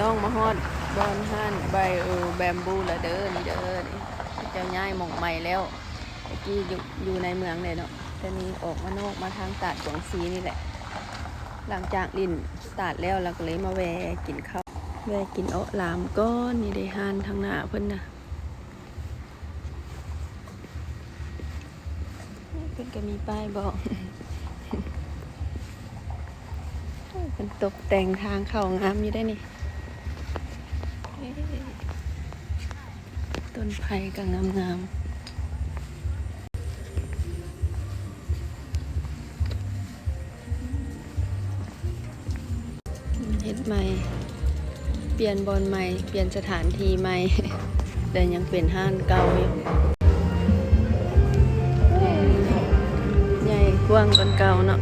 ນ້ອງມາຮອດບ່ອນຮ້ານ Bio Bamboo ແລ້ວເດີ ນີ້ເດີ ນີ້ເຂົາເຈົ້າຍ້າຍໝ່ອງໃໝ່ແລ້ວ. ແຕ່ກີ້ຢູ່ ຢູ່ໃນເມືອງເດ້ເນາະ ແຕ່ນີ້ອອກມານອກ ມາທາງຕາດກວາງຊີນີ້ແຫຼະ. ຫຼັງຈາກຫຼິ້ນຕາດແລ້ວ ລາວກໍເລີຍມາແວ່ກິນເຂົ້າ ແວ່ກິນເອາະຫຼາມກ່ອນ. ນີ້ເດ້ຮ້ານທາງໜ້າເພິ່ນນະ. ເພິ່ນກໍມີປ້າຍບອກ ເພິ່ນຕົກແຕ່ງທາງເຂົ້າງາມຢູ່ເດ້ນີ້. ເອີ ຕົ້ນໄຜ່ກໍງາມໆ. ເຮັດໃໝ່ ປ່ຽນບ່ອນໃໝ່ ປ່ຽນສະຖານທີ່ໃໝ່ ແຕ່ຍັງເປັນຮ້ານເກົ່າຢູ່. ໃຫຍ່ກວ້າງກວ່າເກົ່າເນາະ.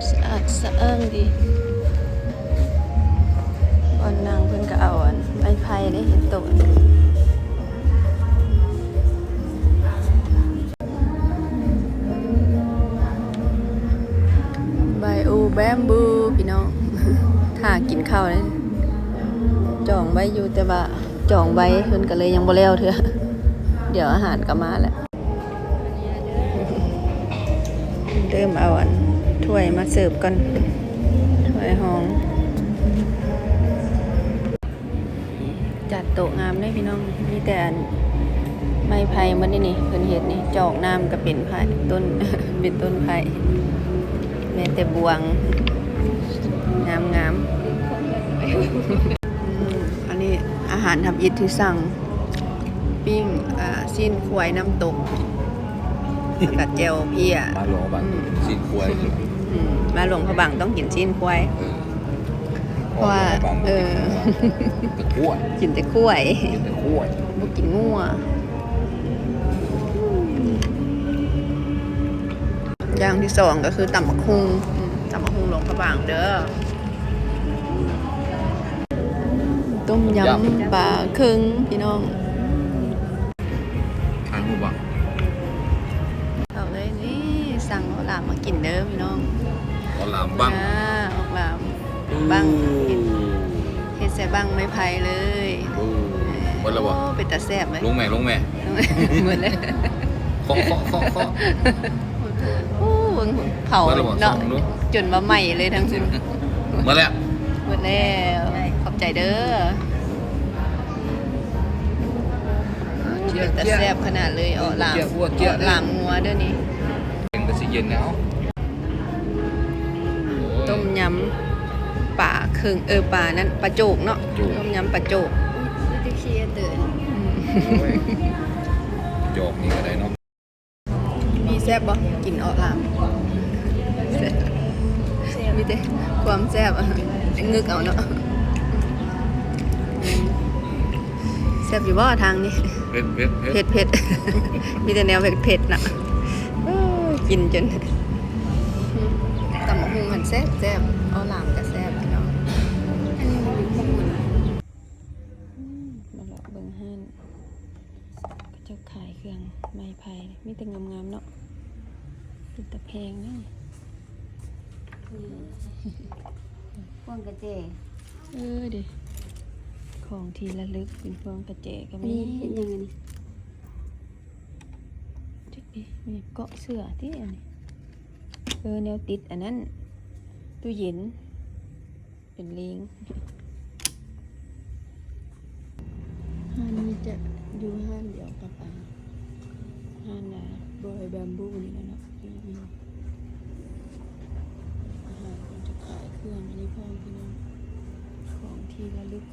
ສະອາດສະອ້າງດີ. ບ່ອນນັ່ງເພິ່ນກໍເອົາອັນໄມ້ໄຜ່ເດ້ເຮັດໂຕະ. Bio Bamboo ພີ່ນ້ອງ ຖ້າກິນເຂົ້າເດ້. ຈອງໄວ້ຢູ່ ແຕ່ວ່າຈອງໄວ້ເພິ່ນກໍເລີຍຍັງບໍ່ແລ້ວເທື່ອ. ດຽວອາຫານກໍມາແລ້ວ. ເລີ່ມເອົາອັນຖ້ວຍມາເສີບກ່ອນ ຖ້ວຍຮອງ. ຈັດໂຕະງາມເດ້ພີ່ນ້ອງ ມີແຕ່ອັນໄມ້ໄຜ່ໝົດເດ້ນີ້ ເພິ່ນເຮັດນີ້ ຈອກນ້ຳກໍເປັນໄຜ່ ຕົ້ນ ເປັນຕົ້ນໄຜ່ ແມ້ແຕ່ບ່ວງ ງາມໆ. ອືມ ອັນນີ້ອາຫານທຳອິດທີ່ສັ່ງ ປີ້ງ ອ່າ ຊີ້ນຄວາຍນ້ຳຕົກ ແລ້ວກໍແຈ່ວເພຍ. ມາຫຼວງພະບາງ ອືມ ຊີ້ນຄວາຍ. ອືມ ມາຫຼວງພະບາງຕ້ອງກິນຊີ້ນຄວາຍ. ເອີ ເພາະວ່າ ເອີ ກິນແຕ່ຄວາຍ ກິນແຕ່ຄວາຍ ກິນແຕ່ຄວາຍ ບໍ່ກິນງົວ. ຢ່າງທີສອງກໍຄືຕຳບັກຫຸ່ງ ອືມ ຕຳບັກຫຸ່ງຫຼວງພະບາງເດີ. ຕົ້ມຍຳ ຍຳ ປາເຄິງ ພີ່ນ້ອງ. ຖ່າຍຮູບບໍ່? ເອົາເລີຍ ນີ້ ສັ່ງເອົາຫຼາມມາກິນເດີພີ່ນ້ອງ. ເອົາຫຼາມບັ້ງ ອ່າ ເອົາຫຼາມບັ້ງ ເຮັດໃສ່ບັ້ງໄມ້ໄຜ່ເລີຍ. ເອີ ເອີ ໝົດແລ້ວບໍ່? ໂອ້ ເປັນຕາແຊບເລີຍ. ລົງແມ່ ລົງແມ່. ໝົດແລ້ວ. ເຄາະ ເຄາະ ເຄາະ ເຄາະ. ໂອ້ ເບິ່ງເຜົາເນາະ ຈົນວ່າໄໝ້ເລີຍທັງ ໝົດແລ້ວ ໝົດແລ້ວ. ຂອບໃຈເດີ. ເປັນຕາແຊບຂະໜາດເລີຍ ເອາະຫຼາມ ເອາະຫຼາມງົວເດີນີ້. ເປັນກໍຊິເຢັນແລ້ວ. ຕົ້ມຍຳປາເຄິງ ເອີ ປານັ້ນ ປາໂຈກເນາະ. ໂຈກ ຕົ້ມຍຳປາໂຈກ. ມີແຕ່ຂີ້ເຕີນ. ອືມ ໂອ້ຍ ຈອກນີ້ກໍໄດ້ເນາະ. ມີແຊບບໍ່? ກິນເອາະຫຼາມ ແຊບ ມີແຕ່ຄວາມແຊບ ງຶກເອົາເນາະ. ແຊບຢູ່ບໍ່ທາງນີ້? ເຜັດ ເຜັດ ເຜັດ ເຜັດ ເຜັດ ມີແຕ່ແນວເຜັດໆ ນະ. ເອີ ກິນຈົນ ຕຳບັກຫຸ່ງຫັ້ນແຊບໆ ເອາະຫຼາມກໍແຊບເນາະ. ອັນນີ້ມັນຢູ່ຂອງໝູນ. ອືມ ມາເລາະເບິ່ງຮ້ານ ເຂົາເຈົ້າຂາຍເຄື່ອງໄມ້ໄຜ່ ມີແຕ່ງາມໆ ເນາະ. ເປັນຕາແພງເດ້. ພວງກະແຈ. ເອີເດ ຂອງທີ່ລະລຶກເປັນພວງກະແຈກໍມີ. ນີ້ເຮັດຫຍັງອັນນີ້? ຈັກເດ ມີເກາະເສື້ອຕິອັນນີ້. ເອີ ແນວຕິດອັນນັ້ນ ຕູ້ເຢັນ. ເປັນເລງ. ຮ້ານນີ້ຈະຢູ່ຮ້ານດຽວກັບ ອ່າ ຮ້ານ ອ່າ Bio Bamboo ນີ້ແຫຼະເນາະ. ອືມ ອາຫານເພິ່ນຈະຂາຍເຄື່ອງອັນນີ້ພ້ອມ ພີ່ນ້ອງ ຂອງທີ່ລະລຶກ.